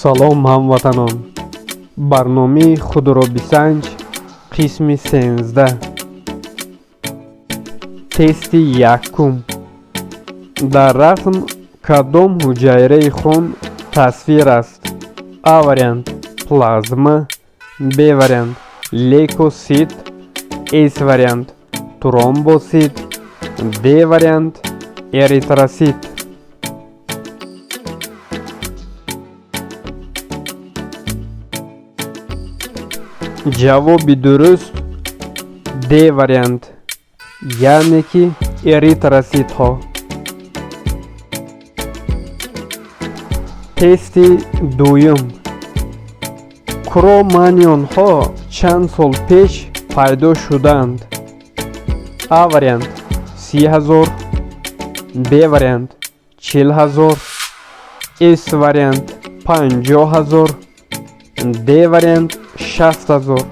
Салом, ҳамватанон! Барномаи «Худро бисанҷ», қисми 13, тести якум. Дар расм кадом ҳуҷайраи хун тасвир аст? А вариант — плазма, Б вариант — лейкосит, С вариант — тромбосит, Д вариант — эритросит. Ҷавоби дуруст Д вариант, яъне ки эритроситҳо. Тести дуюм. Кроманьонҳо чанд сол пеш пайдо шуданд? А вариант — 30 000, Б вариант — 40 000, С вариант — 50 000, Д вариант — 60 000.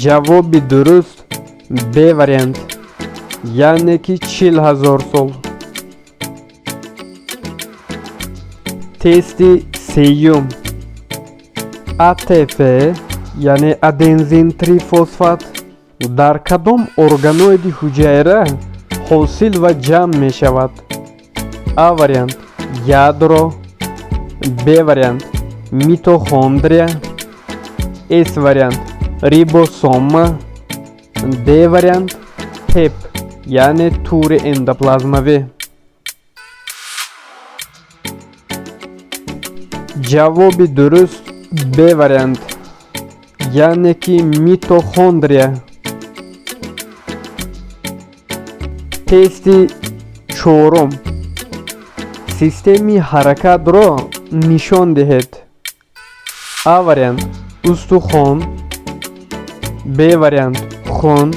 Ҷавоби дуруст Б вариант, яъне ки 40 000 сол. Тести сеюм. АТФ, яъне адензинтрифосфат, дар кадом органоиди ҳуҷайра ҳосил ва ҷамъ мешавад? А вариант — ядро, Б вариант — митохондрия, С вариант — рибосома, Д вариант — ТЭП, яъне тури эндоплазмавӣ. Ҷавоби дуруст Б вариант, яъне ки митохондрия. Тести чорум. Системаи ҳаракатро нишон диҳед. А вариант — устухон, Б вариант — хун,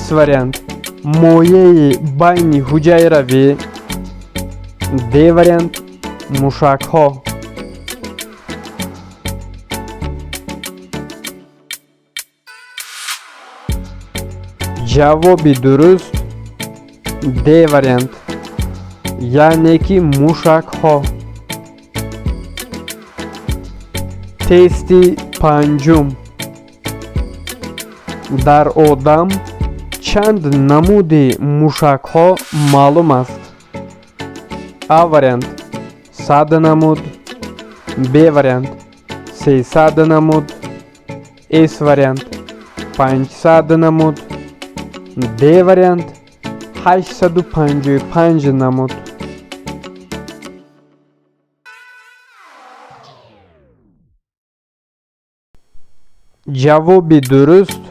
С вариант — моеи байни ҳуҷайравӣ, Д вариант — мушакҳо. Ҷавоби дуруст Д вариант, яъне ки мушакҳо. Тести панҷум. Дар одам чанд намуди мушакҳо маълум аст? А вариант — 100 намуд, Б вариант — 300 намуд, С вариант — 500 намуд, Д вариант — 855 намуд. Ҷавоби дуруст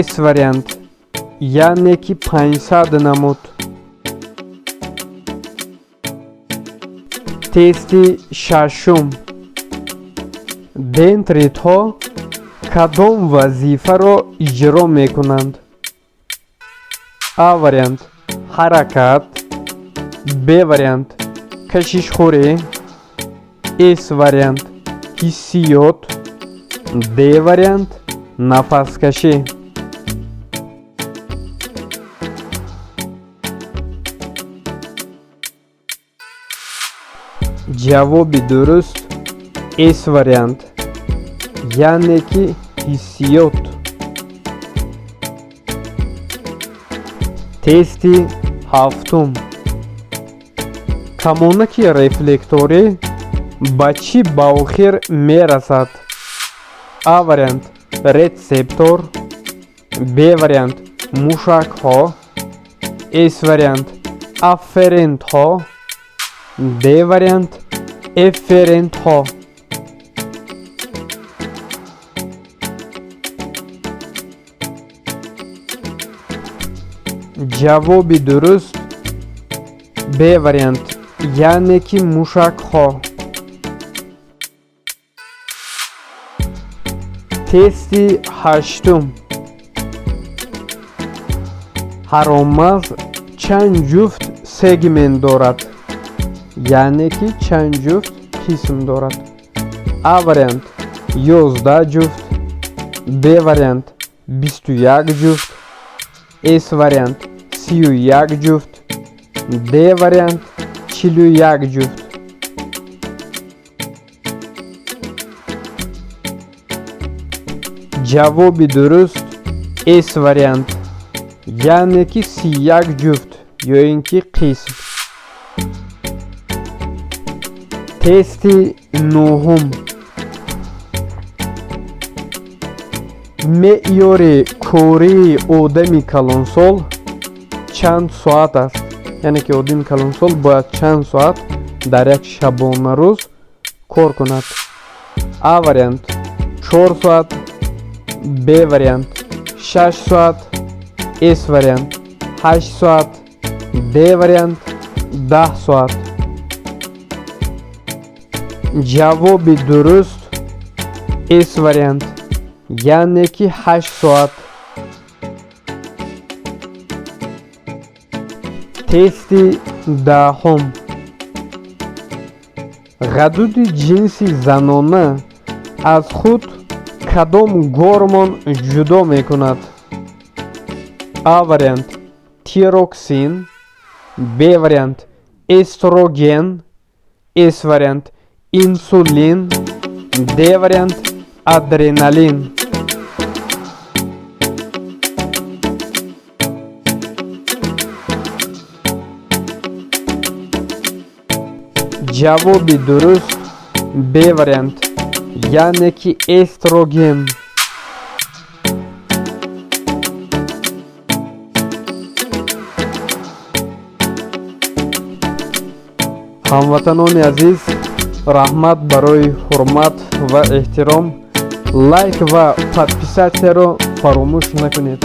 С вариант, яъне ки 500 намуд. Тести шашум. Дендритҳо кадом вазифаро иҷро мекунанд? А вариант — ҳаракат, Б вариант — кашишхӯрӣ, С вариант — ҳиссиёт, Д вариант — нафаскашӣ. Ҷавоби дуруст С вариант, яъне ки ҳиссиёт. Тести ҳафтум. Камонаки рефлекторӣ ба чӣ ба охир мерасад? А вариант — рецептор, Б вариант — мушакҳо, С вариант — афферентҳо, Д вариант — эфферентҳо. Ҷавоби дуруст Б вариант, яъне ки мушакҳо. Тести ҳаштум. Ҳароммағз чанд ҷуфт сегмент дорад, яъне ки чанд ҷуфт қисм дорад? А вариант — 11 ҷуфт, Б вариант — 21 ҷуфт, С вариант — 31 ҷуфт, Д вариант 41 ҷуфт. Ҷавоби дуруст С вариант, яъне ки 31 ҷуфт ё ин ки қисм. Тести нуҳум. Меъёри кории одами калонсол чанд соат аст? Яъне ки одами калонсол бояд чанд соат дар як шабонарӯз кор кунад? А вариант 4 соат, Б вариант 6 соат, С вариант 8 соат, Д вариант 10 соат. Ҷавоби дуруст С вариант, яъне ки 8 соат. Тести даҳум. Ғадуди ҷинси занона аз худ кадом гормон ҷудо мекунад? А вариант тироксин, Б вариант эстроген, С вариант инсулин, Д вариант адреналин. Ҷавоби дуруст Б вариант, яъне ки эстроген. Ҳамватанони азиз, раҳмат барои ҳурмат ва эҳтиром. Лайк ва подписатсияро фаромӯш накунед.